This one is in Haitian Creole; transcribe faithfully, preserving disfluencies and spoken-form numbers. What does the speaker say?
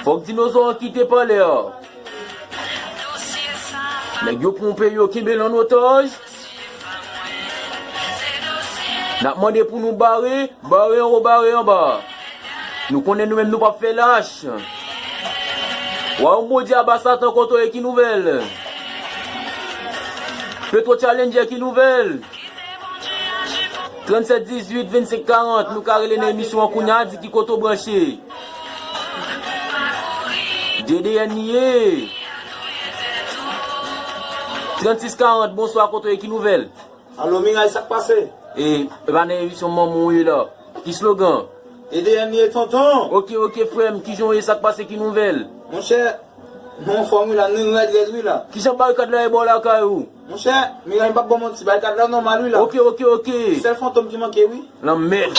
Fòk dinozò an kite palè a. Nèg yo ponpe yo kenbe l an otaj. N ap mande pou nou bare, bare anwo, bare anba. Nou konnen nou menm nou p ap fè lach. Wawonm Bondye aba Satan, kote w ye, ki nouvèl? Petro Challenger, ki nouvèl? Trannsèt dizuit vennsenk karant, nou ka rele nan emisyon an kounye a, di ki kote w branche. D D N li ye. Trannsis karant, bonswa, kote w ye, ki nouvèl? Alo, Miray, sa k pase? E, e pa nan emisyon manman w ye la. Ki slogan? D D N li ye, tonton. Ok, ok, frè m, kijan w ye, sa k pase, ki nouvèl? Monchè, nou anfòm wi la, nou rèd rèd wi la. Kijan barikad la ye bò lakay ou? Monchè, Miray, m p ap ba w manti, barikad la nòmal wi la. Ok, ok, ok. Sèl fantom ki manke wi. Lanmèd.